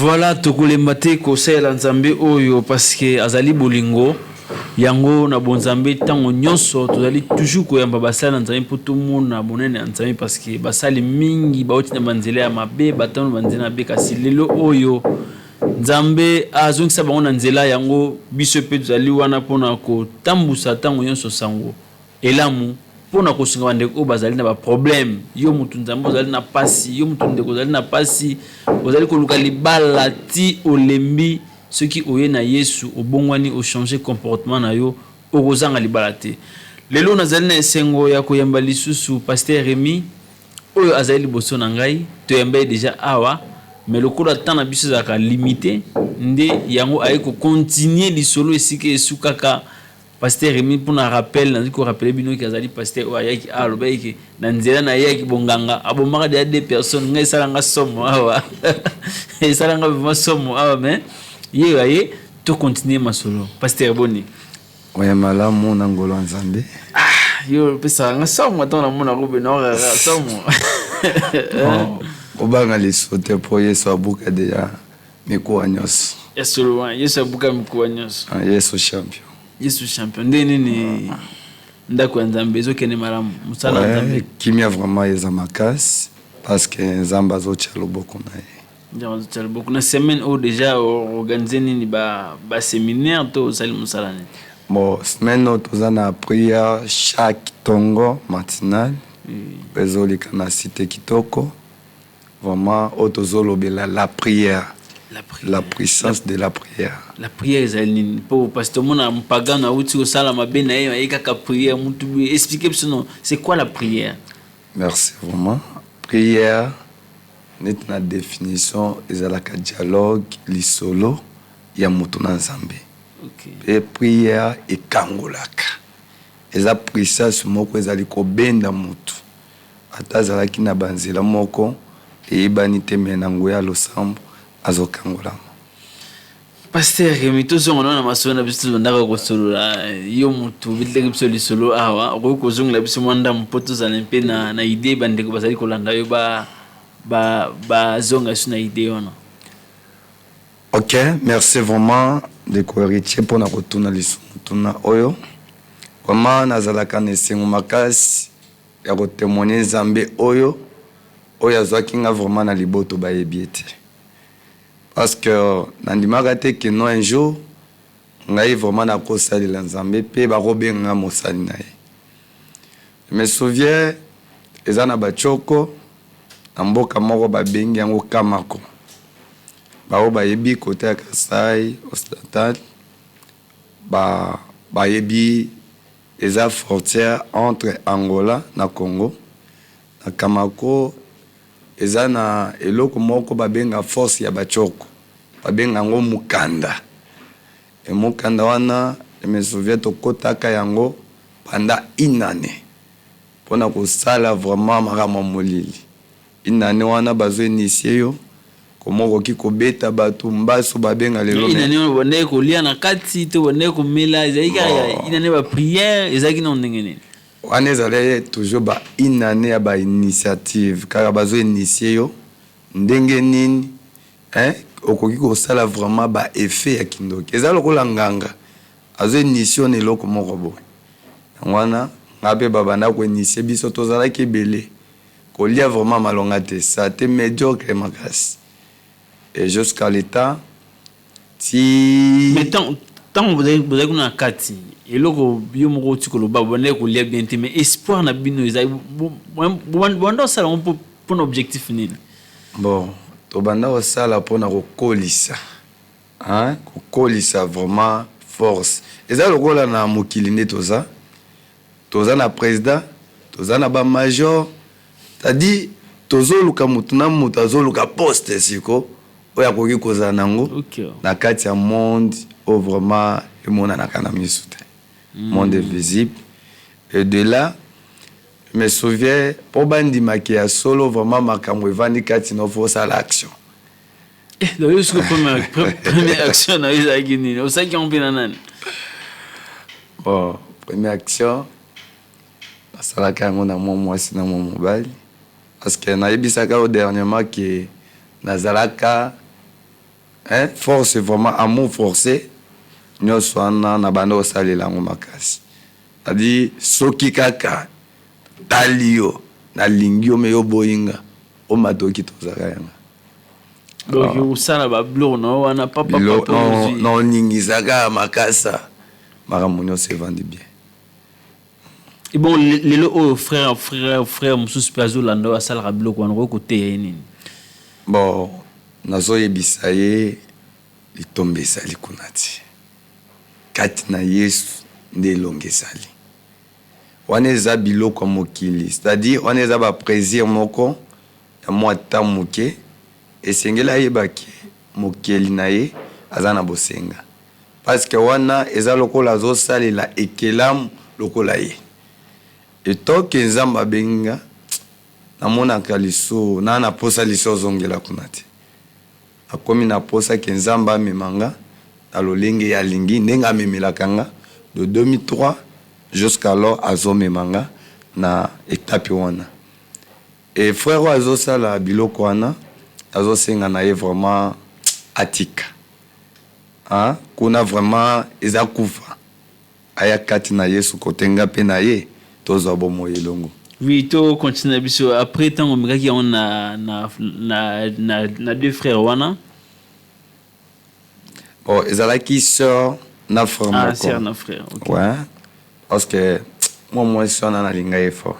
Voilà, tokolemba te kosalela Nzambe oyo parce que azali bolingo. Yango na bonzambe ntango nyonso tozali toujours koyamba basali na Nzambe mpo tomona bonene ya Nzambe, parce que basali mingi bauti na banzela ya mabe, batano banzela mabe, kasi lelo oyo Nzambe azongisa bango na nzela yango. Biso mpe tozali wana mpona kotambusa ntango nyonso sango elamu mpona kosunga bandeko oyo bazali na baproblème. Yo motu Nzambe ozali na pasi, yo motu ndeko ozali na pasi, ozali koluka libala ti olembi, soki oye na Yesu, obongwani, ochange comportement na yo, okozanga libala te. Lelo nazali na esengo ya koyamba lisusu Pasteur Remy oyo azali liboso na ngai. Toyamba ye déjà awa, mais lokola temps na biso ezalaka limité, nde yango aye kocontinue lisolo esika esukaka. Pasteur Remy, mpona rappel, nazali korappeler bino ke azali pasteur oyo ayaki awa, alobaki ke na nzela na ye ayaki bonganga, abomaka deja deux personnes. Ngai esalanga somo awa, esalanga vraiment somo awa, mais ye aye tocontinue masolo. Pasteur, boni? Oya, malamu na ngolo ya Nzambe. Ah, yo opesaka nga somo ntango namona kobe naokaka somo. Obanga liso te, mpo Yesu abuka deja mikuwa nyonso. Ya solo, Yesu abuka mikuwa nyonso. Ah, Yesu champion. Yesu champion. Nde nini, ndako ya Nzambe ezokende malamu, mosala ya Nzambe? Kimia vraiment eza makasi, parce que Nzambe azotia loboko na ye. Nzambe azotia loboko. Na semaine oyo déjà organise nini, baséminaire to osali mosala nini? Bon, semaine oyo toza na prière chaque tongo matinale, ezolika na Cité Kitoko. Vraiment oyo tozolobela la prière. La prière. La puissance de la prière. La prière ezali nini? Mpo parce tomona mpagano awuti kosala mabe na ye, aye kaka prière. Mutu explique biso, non, c'est quoi la prière? Merci vraiment. Prière, neti na définition, ezalaka dialogue, lisolo ya moto na Nzambe. Mpe prière ekangolaka, eza puissance moko ezali kobenda motu, ata azalaki na banzela moko eyebani te, me na nguya ya losambo azokangolama. Pasteur Remi, tozonga nano na masolo na biso tobandaka kosolola. Yo motu obetelaki biso lisolo awa, okoki kozongela biso mwa ndambo mpo tozala mpe na idée, bandeko bazali kolanda yo bazonga biso na idée wana? Ok, merci vraiment, ndeko Héritier, mpona kotuna lisumu tuna oyo. Vraiment nazalaka na esengo makasi ya kotémoigner Nzambe oyo, oyo azwaki nga vraiment na liboto bayebi ye te, parce que nandimaka te ke no un jour ngai vraiment nakosalela Nzambe mpe bakobenga nga mosali na ye. Je me souviens, eza na batioko na mboka moko babengi yango Kamako. Bao bayebi kote ya Kasai Occidental bayebi, eza frontière entre Angola na Congo. Na Kamako eza na eloko moko babenga force ya batioko, babenga yango mokanda. E mokanda wana, je me souviens, tokotaka yango pendant une année mpona kosala vraiment makambo ya molili. Une année wana bazo initier yo koma okoki kobeta bato mbaso, babenga lelo. Une année wana bandeki kolia na kati to bandeki komela? Ezalaki kaka une année baprière? Ezalaki nano ndenge nini? Wana ezali toujours ba une année ya bainitiative kaka, bazo initier yo ndenge nini, hein, okoki kosala vraiment baeffet ya kindoki. Eza lokola nganga azo initier yo na eloko moko boye. Yango wana nga mpe babanda koinitier biso, tozalaki ebele. Kolia vraiment malonga te, ça te médiocre makasi, et jusqu'à l'état ti. Mais ntango bozali kuna na kati, eloko yo moko oti koloba, bobandaki kolia bien te, mais espoir na bino ezali, bobanda kosala yango mpona objectif nini? Bon, tobanda kosala mpona kokolisa, hein, kokolisa vraiment force. Eza lokola na mokili nde toza na président, toza na bamajor, c'est-à-dire tozoluka motu na moto azoluka poste siko oyo akoki kozala nango na kati ya monde oyo vraiment emonanaka na miso te, monde invisible. Et de là, je me souviens, mpo bandimaki ya solo vraiment makambo evandi kati na, faut osala action. Donc yo sikoyo, première action na yo ezalaki nini? Osalaki yango mpe na nani? Bon, première action nasalaka yango na mwa mwasi na mwa mobali, parce que nayebisaka yo dernièrement ke nazalaka Hein, force vraiment, amour forcé, nyonso wana na banda kosalela yango makasi. C'est-à-dire soki kaka tali yo, nalingi yo me yo boyi nga, omata okita ozalaka yanga. Donc osala babiloko na yo wana papa. Na oningisaka makasa, makambo nyonso evandi bien. Et bon, lelo oyo frère mosusu mpe azolanda oyo asalaka biloko wana, okoki koteya ye nini? Bon, nazoyebisa ye litombe ezali kuna ti kati na Yesu nde elongo ezali. Wana eza biloko ya mokili, c'est-à-dire wana eza baplaisir moko ya mwa ta moke. Esengeli ayebaki mokeli na ye aza na bosenga, parce que wana eza lokola azosalela ekelamu lokola ye. Etoke Nzambe abengi nga, namonaka liso na posa liso ozongela kuna te. Nakomi na posa ke Nzambe amema nga na lolenge ye alingi, ndenge amemelaka nga de 2003 jusqu'alors, azomema nga na etape wana. E frère oyo azosala biloko wana, azosenga na ye vraiment atika. Ah, kuna vraiment eza kufa. Aya kati na Yesu, kote nga mpe na ye tozwa bomoi elongo. Oui, to continue na biso. Après ntango omekaki yango na deux frères wana? Bon, ezalaki sœur na frère. Ah, moko. Sœur na frère, ok. Ouais, parce que mwa mwasi wana nalinga ye fort.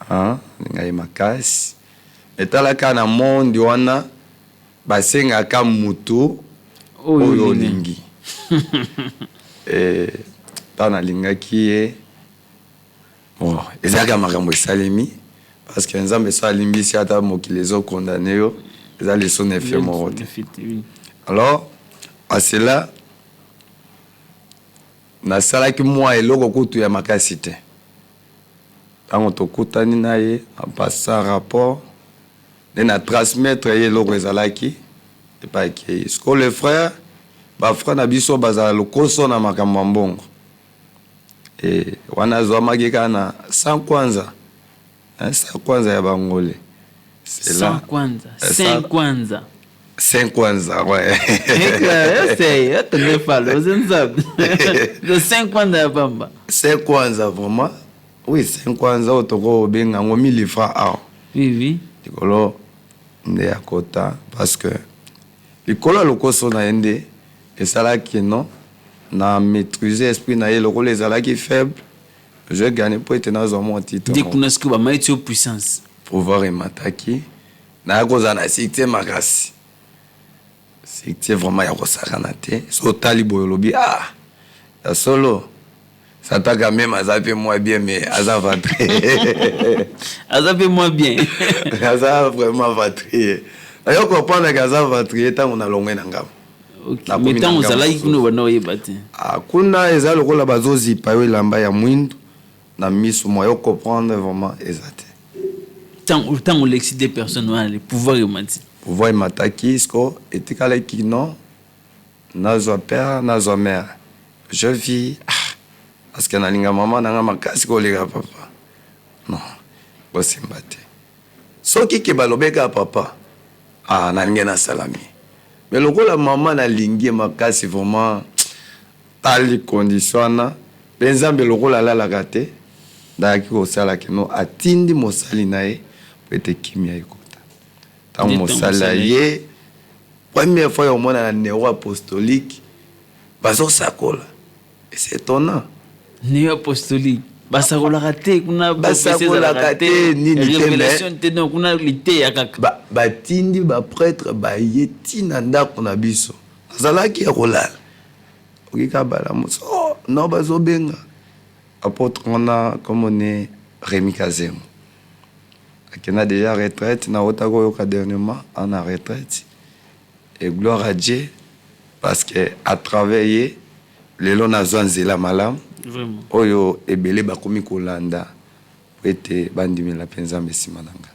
Ah, nalinga ye makasi. Etalaka na monde wana, basengaka mutu oyo olingi. Ntango nalingaki ye, bon, ezalaka makambo esalemi, parce que Nzambe so alimbisi, ata mokili ezokondane yo, eza liso na effet moko te. Alors à cela, nasalaki mwa eloko kutu ya makasi te. Ntango tokutani na ye, apasa rapport nde na transmettre ye eloko ezalaki epai akei. Sikoyo le frère, bafrère na biso bazala lokoso na makambo ya mbongo. E wana azwamaki kaka na 100 kwanza, 100 kwanza ya bangole. 100 kwanza, 5 kwanza. 5 kwanza, ouais. Eu sei, eu também falo, você não sabe. 5 kwanza ya pamba. 5 kwanza vraiment, oui, 5 kwanza oyo tokobenga yango 1000 francs awa. Oui. Likolo nde akota, parce que likolo ya lokoso na ye nde esalaki non na maîtriser esprit na ye lokola ezalaki faible, je gagne mpo ete nazwa mwa titre. Nde kuna sikoyo bamaiti yo puissance. Pouvoir emataki, naya kozala na succès makasi, succès vraiment ya kosakana te. So otali boye, olobi: "Ah, ya solo, Satan quand même aza mpe mwa bien, mais aza ventri." Aza mpe mwa bien. Aza vraiment ventri. Nayo comprendre ke aza ventri ntango nalongwe na ngambo. Mais ntango ozalaki kuna, obanda oyeba te? Ah, kuna eza lokola bazozipa yo elamba ya mwindu na miso, mwa yo comprendre vraiment eza te. Ntango olekisi deux personnes wana, le pouvoir emati. Pouvoir emataki. Siko etikalaki non nazwa père, nazwa mère. Je vis, ah, parce que nalinga mama nanga makasi koleka papa. Non, kosimba te. Soki ke balobeka papa, ah, nalingi nasalami, mais lokola mama nalingi ye makasi vraiment, tali condition wana mpe Nzambe lokola alalaka te, ndayaki kosala kino atindi mosali na ye po ete kimia ekota. Ntango mosali aye, première fois ya komona na néo apostolique bazosakola, c'est étonnant. Néo apostolique basakolaka te kuna? Basakolaka te, nini te. Révélation te, donc kuna liteya kaka. Batindi baprêtre, baye ntina ndako na biso. Azalaki ya kolala, okika balamusi, oh non, bazobenga apôtre wana komone Rémi Kazemo, akenda déjà retraite. Naotaki koyoka dernièrement ana retraite, et gloire à Dieu, parce que à travers ye lelo nazwa nzela malamu oyo ebele bakomi kolanda po ete bandimela mpe Nzambe nsima na nga.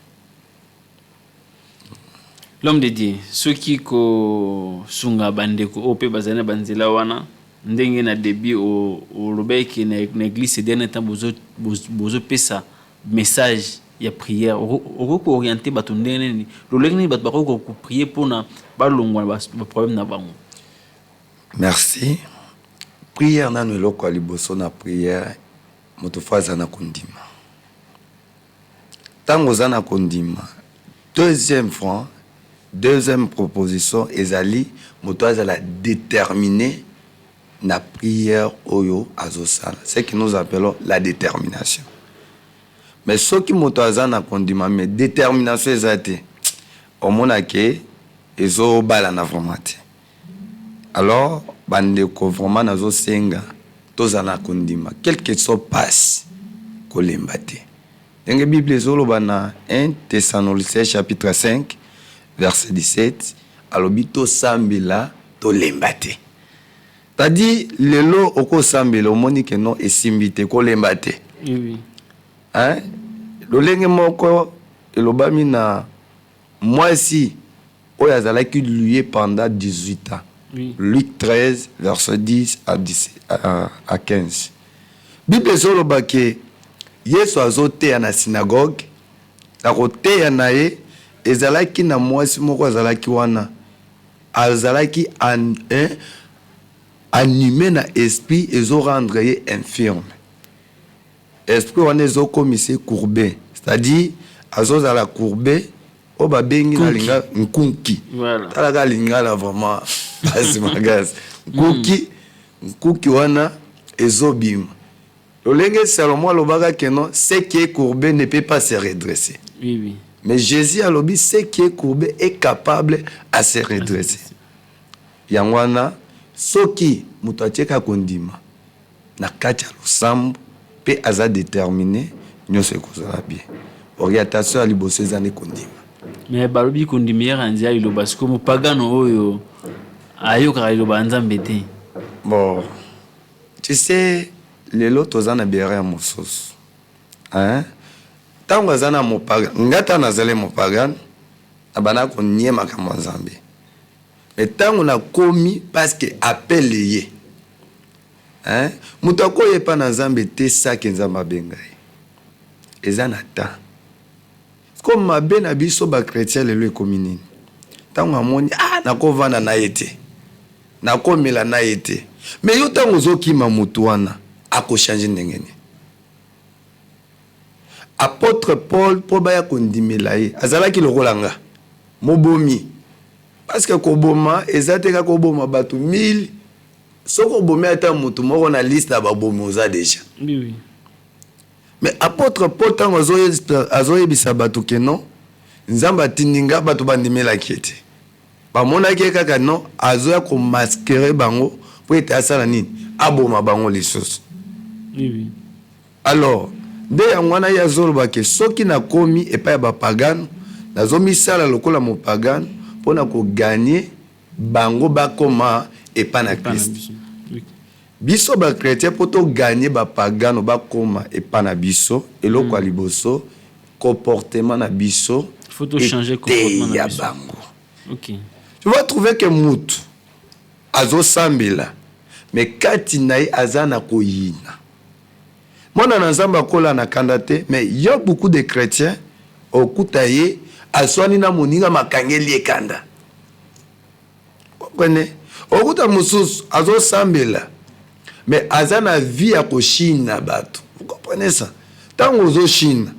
L'homme de Dieu, soki kosunga bandeko oyo mpe bazali na banzela wana, ndenge na début olobaki na église dernier temps bozopesa message. Ya prière, okoki koorienter bato ndenge nini, lolenge nini bato bakoki koprier mpona balongwa na baproblème na bango? Merci. Prière nano, eloko ya liboso na prière, moto faut aza na kondima. Ntango oza na kondima, deuxième franc, deuxième proposition ezali moto azala déterminé na prière oyo azosala, ce que nous appelons la détermination. Mais soki moto aza na kondima mais détermination eza te, omona ke ezobalana vraiment te. Alors bandeko, vraiment nazosenga tozala na kondima, quelque soit passe, kolemba te. Ndenge Bible ezoloba na 1 Thessaloniciens chapitre 5 verset 17, alobi tosambela tolemba te. C'est-à-dire lelo okosambela, omoni ke non, esimbi te, kolemba te. Oui. Hein? Lolenge moko elobami na mwasi oyo azalaki lié pendant 18 ans. Luc 13 verset 10 à, 17, à 15, Bible ezoloba ke Yesu azoteya na synagogue. Na koteya na ye, ezalaki na mwasi moko azalaki wana, azalaki hein, animé na esprit ezorendre ye infirme. Esprit wana ezokomisa ye courbe, c'est-à-dire azozala courbe, oyo babengi na linga nkunki. Talaka lingala, vraiment pasi makasi. Nkuki, nkuki wana ezobima. Lolenge Salomo alobaka ke non, ce qui est courbé ne peut pas se redresser. Mais Jésus alobi ce qui est courbé est capable à se redresser. Yango wana, soki moto atieka kondima na kati ya losambo mpe aza déterminé, nyonso ekozala bien. Orientation ya liboso eza nde kondima. Mais balobi kondima eyaka nzela liloba. Sikoyo mopagano oyo ayokaka liloba ya Nzambe te? Bon, tu sais, lelo toza na berere mosusu, hein? Ntango aza na mopagano, nga ntango nazali mopagano, nabanda konie makambo ya Nzambe. Mais ntango nakomi, parce que appel ye, hein? Moto akoyepa na Nzambe te saki Nzambe abenga ye, eza na temps. Ko mabe na biso bachrétien lelo ekomi nini? Ntango amoni, ah, nakovanda na ye te, nakomela na ye te. Mais yo, ntango ozokima motu wana, akochange ndenge nini? Apôtre Paul, mpo baya kondimela ye, azalaki lokola nga, mobomi. Parce que koboma eza te kaka oboma bato 1000. Soki obomi ata motu moko, na liste ya babomi oza déjà. Mais apôtre Paul, ntango azoyebisa bato ke non, Nzambe atindi nga, bato bandimelaki ye te. Bamonaki ye kaka non, azoya komasquer bango mpo ete asala nini? Aboma bango lisusu. Alors nde yango wana ye azoloba ke soki nakomi epai ya bapagano, nazomisala lokola mopagano mpona kogagner bango bakoma epai na Krist. Biso bachrétien, mpo togagner bapagano bakoma epai na biso, eloko ya liboso, comportement na biso. Faut changer comportement na ya biso. Bango. Tu vas trouver que mutu azosambela, mais kati na ye aza na koyina. Mwana na Nzambe akola na kanda te. Mais yo, beaucoup de chrétiens, okuta ye aswani na moninga, makangeli ye kanda. Comprenez? Okuta mosusu azosambela, mais aza na vie ya koshina bato. Vous comprenez ça? Ntango ozoshina,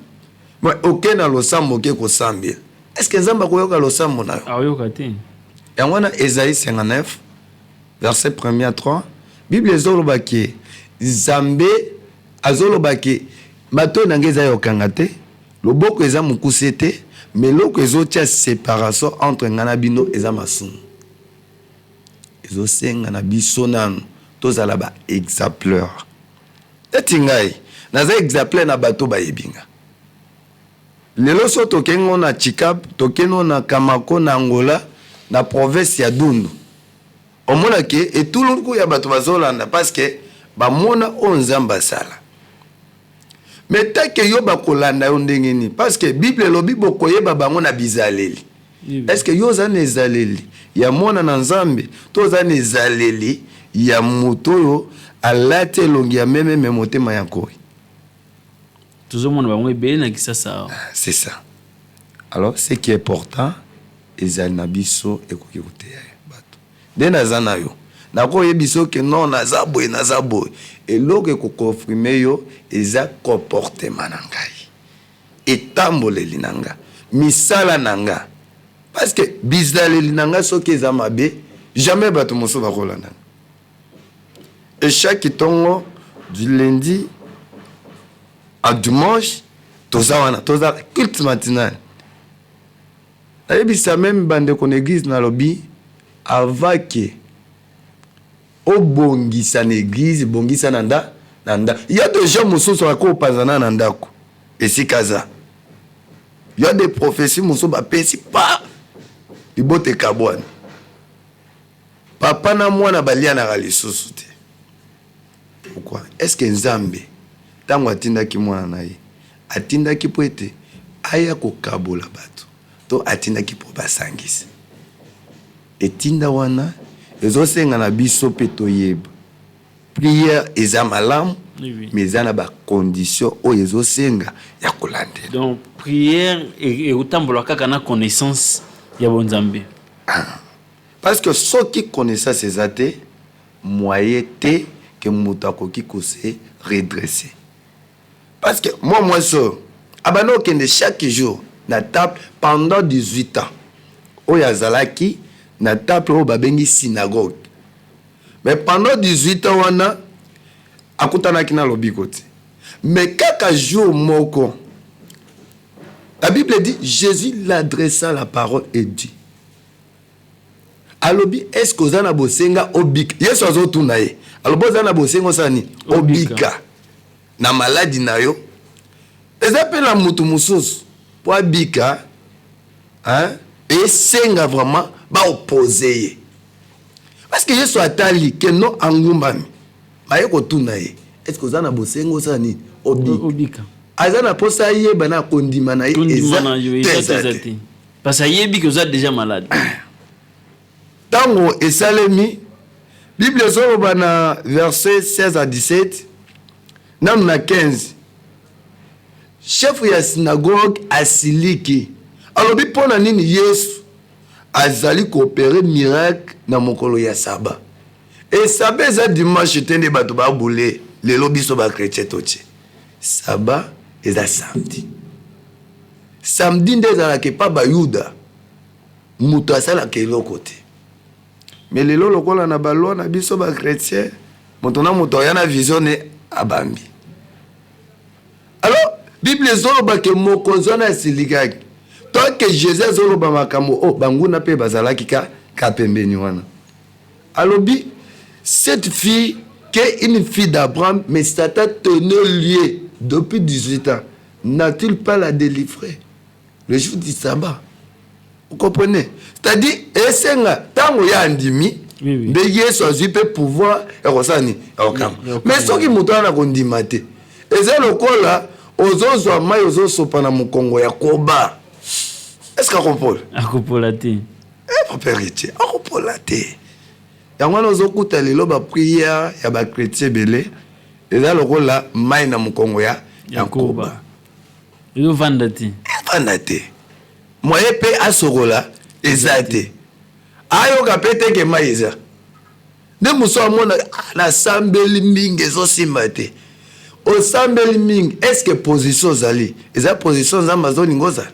mais oke na losambo, oke kosambela, est ce que Nzambe akoyoka losambo na yo? Aoyoka te. Yango wana, Esaïe 59 verset 1er à 3, Bible ezoloba ke Nzambe azoloba ke matoi na ngai eza yokanga te, loboko eza mokuse te, mais eloko ezotia séparation entre ngai na bino eza masumu. Ezosenga na biso nanu tozala baexemplaire. Neti ngai naza exemplaire na bato bayebi nga. Lelo so tokei ngo na Chikap, tokei ngo na Kamako, na Angola, na province ya Dundu, omonake etuluku ya bato bazolanda, parce que bamona oyo Nzambe asala. Mais take yo, bakolanda yo ndenge nini? Parce que Bible elobi bokoyeba bango na bizaleli. Est ce que yo oza na ezaleli ya mwana na Nzambe, to oza na ezaleli ya moto oyo alati elongi ya meme mais motema ya nkoi? Tozomona bango ebele na Kisasa awa. C'est ça. Alors ce qui est important, ezali na biso ekoki koteya bato. Nde naza na yo, nakoyebisa yo ke non, naza boye, naza boye. Eloko ekoconfirme yo eza comportement na ngai, etamboleli na nga, misala na nga. Parce que bizaleli na nga soki eza mabe, jamais bato mosusu bakolanda. Et chaque ntongo, du lundi à dimanche, toza wana, toza culte matinal. Nayebisa même bandeko na église, nalobi: avant ke obongisa na église, bongisa na nda na nda. Ya déjà mosusu akopanzana na ndako esika aza. Ya des prophéties mosusu bapesi pa libota ekabwani, papa na mwana balianaka lisusu te. Pourquoi est ce que Nzambe, ntango atindaki mwana na ye, atindaki mpo ete aya kokabola bato to atindaki mpo basangisa? Etinda wana ezosenga na biso mpe toyeba prière eza malamu, mais eza na bacondition oyo ezosenga ya kolandela. Donc prière ekotambola kaka na connaissance ya bonzambe. Ah. Parce que soki connaissance eza te, moyen te ke moto akoki kose redresser. Parce que moi, mwasi oyo abandi okende chaque jour na table pendant 18 ans, oyo azalaki na table oyo babengi synagogue, mais pendant 18 ans wana akutanaki na lobiko te. Mais kaka jour moko, la Bible dit: Jésus l'adressa la parole et dit, alobi: est ce que oza na bosenga obika? Yesu azotuna ye, alobi: oza na bosenga osala nini? Obika na maladi na yo. Eza mpe na motu mosusu mpo abika, hein? Esenga vraiment baopose ye, parce que Yesu atali ke no angumbami, baye kotuna ye: est ce que oza na bosenga osala nini? Obika. Aza na mposa ayeba na kondima na ye eza te, parce que ayebi ke oza déjà malade. Ntango esalemi, Bible ezoloba na verset 16 à 17, nanu na 15, chef ya synagogue asiliki, alobi: mpo na nini Yesu azali koopérer miracle na mokolo ya saba? E saba eza dimanche te nde bato babule lelo. Biso bachrétien totie saba eza samedi. Samedi nde ezalaka epa Bayuda, moto asalaka eloko te. Mais lelo, lokola na baloi na biso bachrétien, moto na moto aya na vision ne abambi. Alors Bible ezoloba ke mokonzi wana asilikaki toke Jésus azoloba makambo oyo. Banguna mpe bazalaki ka pembeni wana. Alobi: cette fille qui est une fille d'Abraham, mais Satan tenait lié depuis 18 ans, n'a-t-il pas la délivrer le jour du sabbat? Vous comprenez? C'est-à-dire esenga ntango ye andimi nde Yesu azwi mpe pouvoir ya kosala nini? Ya kokamba. Mais soki moto wana kondima te, eza lokola ozozwa mai, ozosopa na mokongo ya koba. Est ce que akopola? Akopola te. Papa Héritier, akopola te. Yango wana ozokuta lelo baprière ya bachrétien ebele eza lokola mai na mokongo ya koba, ezovanda te. Evanda te. Moye mpe asokola eza te, ayoka mpe teke mai eza nde mosu amona: ah, nasambeli mingi, ezosimba te. Osambeli mingi, est ce que position ozali eza position Nzambe azolinga ozala?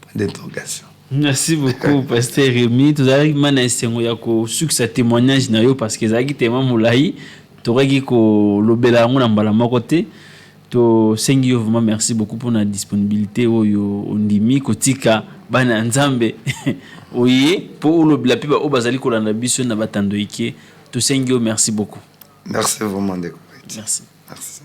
Point d'interrogation. Merci beaucoup, pasteur Rémi. Tozalaki ma na esengo ya kosukisa témoignage na yo, parce que ezalaki tema molai, tokaki kolobela yango na mbala moko te. Tosengi yo vraiment merci beaucoup mpona disponibilité oyo ondimi kotika bana ya Nzambe, oye mpo olobela mpe baoyo bazali kolanda biso na batando ike. Tosengi yo merci beaucoup. Merci vraiment, ndeko. Merci. Merci.